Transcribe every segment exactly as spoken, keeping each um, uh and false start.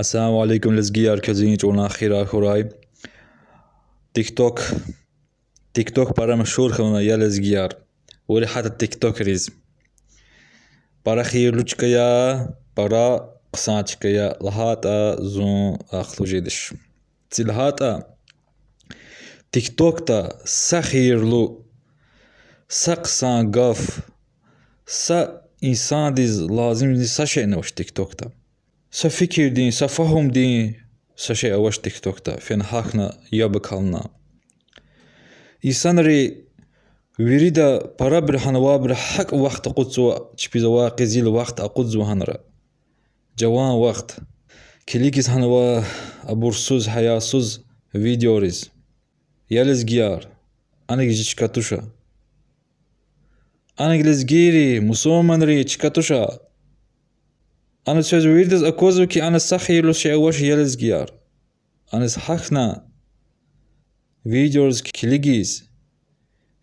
Ассаламу алейкум, лезгияр, квез и чӀаван хийирар хьурай. TikTok. TikTok пара машгьур хьана, я лезгияр. Вири гьатта тиктокериз. Пара хийирлу чка я, пара хъсан чка я лагьайтӀа, зун гьахълуз жедач. Ци лагьайтӀа, тиктокда са хийирлу, са хъсан гаф, са инсандиз лазимдин са шейни авач тиктокда. Са фикирдин, са фагьумдин са шей авач тиктокда, фена гьахьна яб акална. Инсанри вирида парабуру гьанвайбуру гьакӀ вахт акъудзава, чпиз авай къизил вахт акъудзава гьанра. Жаван вахт. Килигиз гьанва абурсуз, гьаясуз видеориз. Я лезгияр, ана гзаф чка туш. Ана лезгийри, мусурманри чка туш. Ана квез виридаз аквазва хьи, ана са хийирлу шей авач, я лезгияр. Аниз гьахьна видеориз килигиз,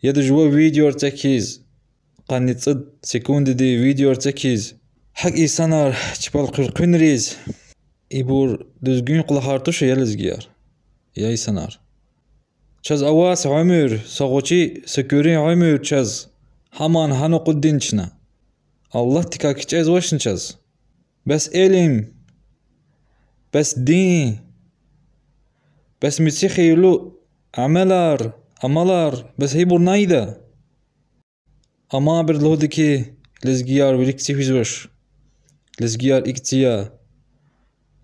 яда жува видеор цекиз, къанни цӀуд секунддин видеор цекиз, гьакӀ инсанар чпел хъуьруьниз, ибур дуьзгуьн кӀвалахар туш, я лезгияр, я инсанар. Чаз авай са уьмуьр, са гъвечӀи, са куьруь уьмуьр чаз гьамни гьана акъуддани чна. Аллагьдикай кичӀезвачни чаз? Бес илим, бес дин, бес муькуь хийирлу амалар, амалар, бес гьибур ийида? Амма абуру лугьуда хьи, лезгияр вири кицӀи хуьзвач, лезгияр икӀ цӀи я,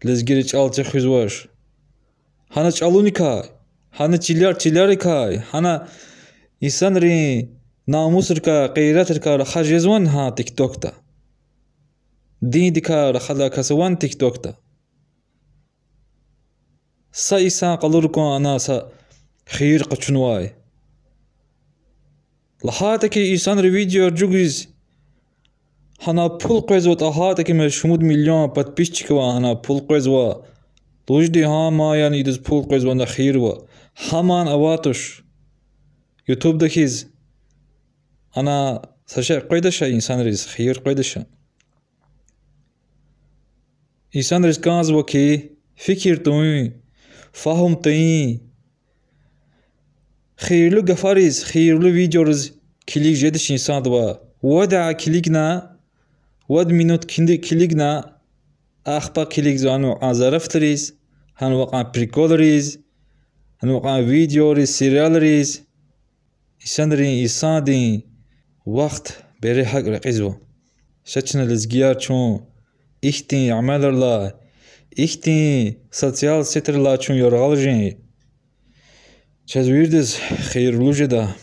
лезгийри чӀал хуьзвач. Гьана чӀалуникай, гьана чилер, чилерикай, гьана инсанрин намусрикай, гъейратрикай рахаз жезвани гьа тиктокда? Диндикай рахадай кас авани тиктокда? Са инсан къалуриз кван ана са хийир къачунвай. ЛагьайтӀа хьи инсанри видеор чӀугваз, гьана пул къвезватӀа, гьатта хьи ман шумуд миллион подписчик ава, гьана пул къвезва. Лугьудай гьа ман яни идаз пул къвезва, ана хийир ава. Гьамни авай туш. Ютубда хьиз ана са шей къведач, инсанриз хийир къведач. Инсанриз кӀанзава хьи, фикир тавун, фагьум тайин, хийирлу гафариз, хийирлу видеориз килиг жедач инсандивай. Вад гьа килигна, вад минут килигна, ахпа килигзава гьана кьван зарафатриз, гьана кьван приколриз, гьана кьван видеориз, сериалриз. Инсанрин, инсандин вахт бере гьакӀ рекьизва. Ша чна лезгияр чун ихьтин амалрилай, ихьтин социал сетрилай чун яргъал жен. Чаз виридаз хийирлу жеда.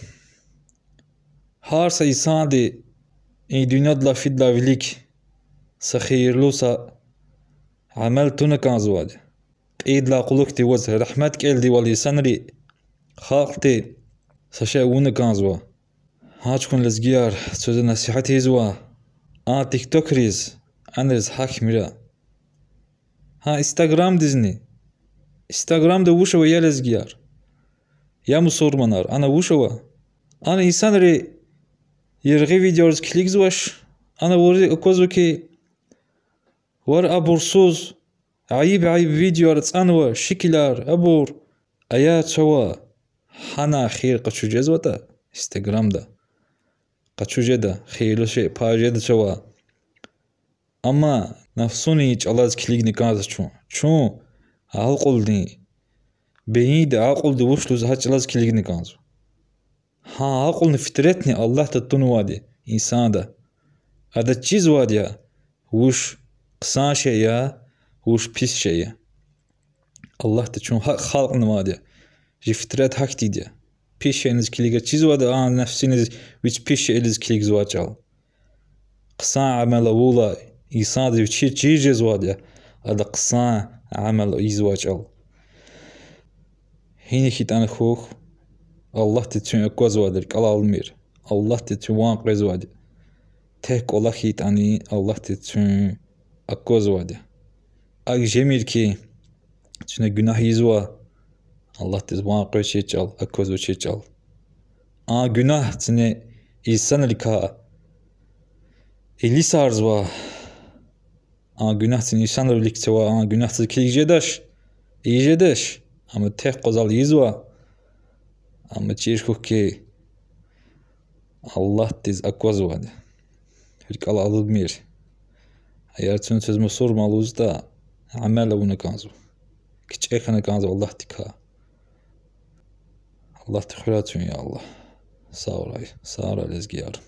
Гьар са инсанди и дуьньядилай фидалай вилик са хийирлу са амал туна кӀанзавайди. Кьейидалай кьулухъди ваз рагьмет кӀелдайвал инсанри, халкьди са шей авуна кӀанзава. Гьа чукун лезгияр, квез насигьат ийизва, а тиктокриз, аниз гьахьмир. Гьа инстаграмдизни. Инстаграмда вуш ава, я лезгияр, я мусурманар, ана вуш ава? Ана инсанри яргъи видеориз килигзавач, ана вири аквазва хьи, вар абурсуз, айиб-айиб видеояр ацӀанва, шикилар, абур. Ая чава, гьана хийир къачуз жезватӀа инстаграмда, къачуз жеда, хийирлу шей пай жеда чава. Амма нафсунин чӀалаз килигна кӀанзава чун. Чун акьулдин, бейинди, акьулди вуш лугьуз гьа чӀалаз килигна кӀанзава. Гьа акьулни фитретни Аллагьди тунвайди я инсанда. Ада чизвайди я вуч хъсан шей я, вуч пис шей я. Аллагьди чун гьакӀ халкьнавайди я. Чи фитрет гьахьтинди я. Пис шейиниз килигна чизвайди я а нафсиниз вич пис шейиниз килигзавай чӀал. Хъсан амал авурла инсандиз вичиз чир жезвайди я ада хъсан амал ийизвай чӀал. Гьина хьайитӀани хьухь, Аллагьди куьн аквазвайди я, рикӀелай аламир. Аллагьди куьн ван къвезвайди я. Тек кӀвалах хьайитӀани Аллагьди куьн аквазвайди я. АкӀ жемир хьи, куьне гунагь ийизва Аллагьдиз ван къвезвай чӀал, аквазвай чӀал. А гунагь куьне инсанрикай илисарзава. А гунагьдин инсанрин вилик це ва а гунагьдиз килиг жедач, ийиз жедач. Амма тек къвезвайла ийизва. Амма чир хьухь хьи, Аллагьдиз аквазвайди. РикӀелай алудмир. Эгер чун чаз мусурман лугьузватӀа, амал авуна кӀанзава. КичӀе хьана кӀанзава Аллагьдикай. Аллагьди хуьрай чун, я Аллагь. Сагърай, сагърай лезгияр.